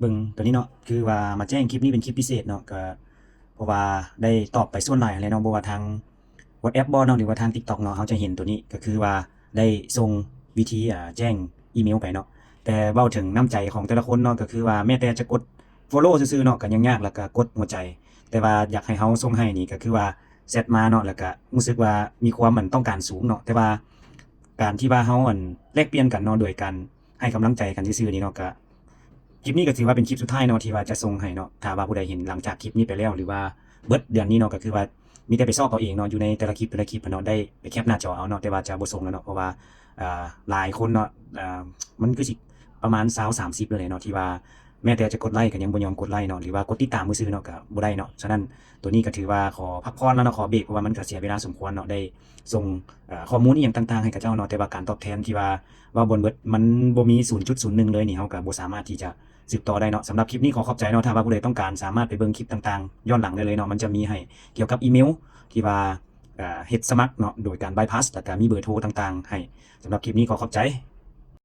ເບິ່ງໂຕນີ້ເນາະ ຄືວ່າມາແຈ້ງຄລິບນີ້ເປັນຄລິບພິເສດເນາະ ກໍເພາະວ່າໄດ້ຕອບໄປສ່ວນຫຼາຍແລ້ວເນາະ ບໍ່ວ່າທາງ WhatsApp ບໍເນາະ ຫຼືວ່າທາງ TikTok ເນາະ ເຮົາຈະເຫັນໂຕນີ້ ກໍຄືວ່າໄດ້ສົ່ງວິທີ ອາ ແຈ້ງອີເມວໄປເນາະ. ແຕ່ເວົ້າເຖິງນ້ຳໃຈຂອງແຕ່ລະຄົນເນາະ ກໍຄືວ່າແມ້ແຕ່ຈະກົດ follow ຊື່ໆເນາະ ກໍຍັງຍາກ ແລ້ວກໍກົດຫົວໃຈ ແຕ່ວ່າຢາກໃຫ້ເຮົາສົ່ງໃຫ້ນີ້ ກໍຄືວ່າແຊັດມາເນາະ ແລ້ວກໍຮູ້ສຶກວ່າມີຄວາມ ອັນ ຕ້ອງການສູງເນາະ ແຕ່ວ່າການທີ່ວ່າເຮົາ ອັນ ແລກປ່ຽນກັນເນາະ ໂດຍການໃຫ້ກຳລັງໃຈກັນຊື່ໆນີ້ເນາະ ກໍ ຄລິບນີ້ກໍຖືວ່າເປັນຄລິບສຸດທ້າຍເນາະ ທີ່ວ່າຈະສົ່ງໃຫ້ເນາະ. ຖ້າວ່າຜູ້ໃດເຫັນຫຼັງຈາກຄລິບນີ້ໄປແລ້ວ ຫຼືວ່າເບິດເດືອນນີ້ເນາະ ກໍຄືວ່າມີແຕ່ໄປຊອກເອົາເອງເນາະ ຢູ່ໃນແຕ່ລະຄລິບ ແຕ່ລະຄລິບເນາະ ໄດ້ໄປແຄັບໜ້າຈໍເອົາເນາະ ແຕ່ວ່າຈະບໍ່ສົ່ງແລ້ວເນາະ ເພາະວ່າ ອ່າ ຫຼາຍຄົນເນາະ ອ່າ ມັນຄືຊິປະມານຊາວ ສາມສິບ ແລ້ວແຫຼະເນາະ ທີ່ວ່າແມ້ແຕ່ຈະກົດໄລກໍຍັງບໍ່ຍອມກົດໄລເນາະ ຫຼືວ່າກົດຕິດຕາມຊື່ໆເນາະ ກໍບໍ່ໄດ້ເນາະ. ສະນັ້ນ ໂຕນີ້ກໍຖືວ່າຂໍພັກຜ່ອນແລ້ວເນາະ ຂໍເບຣກ ເພາະວ່າມັນກໍເສຍເວລາສົມຄວນເນາະ ໄດ້ສົ່ງ ເອີ ຂໍ້ມູນອີ່ຫຍັງຕ່າງໆໃຫ້ຂະເຈົ້າເນາະ ແຕ່ວ່າການຕອບແທນທີ່ວ່າເວົ້າບ່ອນເບິດ ມັນບໍ່ມີ ສູນຈຸດສູນໜຶ່ງເລີຍນີ້ ເຮົາກໍບໍ່ສາມາດທີ່ຈະສືບຕໍ່ໄດ້ເນາະ. ສຳລັບຄລິບນີ້ຂໍຂອບໃຈເນາະ ຖ້າວ່າຜູ້ໃດຕ້ອງການສາມາດໄປເບິ່ງຄລິບຕ່າງໆຍ້ອນຫຼັງໄດ້ເລີຍເນາະ ມັນຈະມີໃຫ້ກ່ຽວກັບອີເມວທີ່ວ່າ ເອີ ເຮັດສະໝັກເນາະ ໂດຍການ bypass ແລ້ວກໍມີເບີໂທຕ່າງໆໃຫ້. ສຳລັບຄລິບນີ້ຂໍຂອບໃຈ.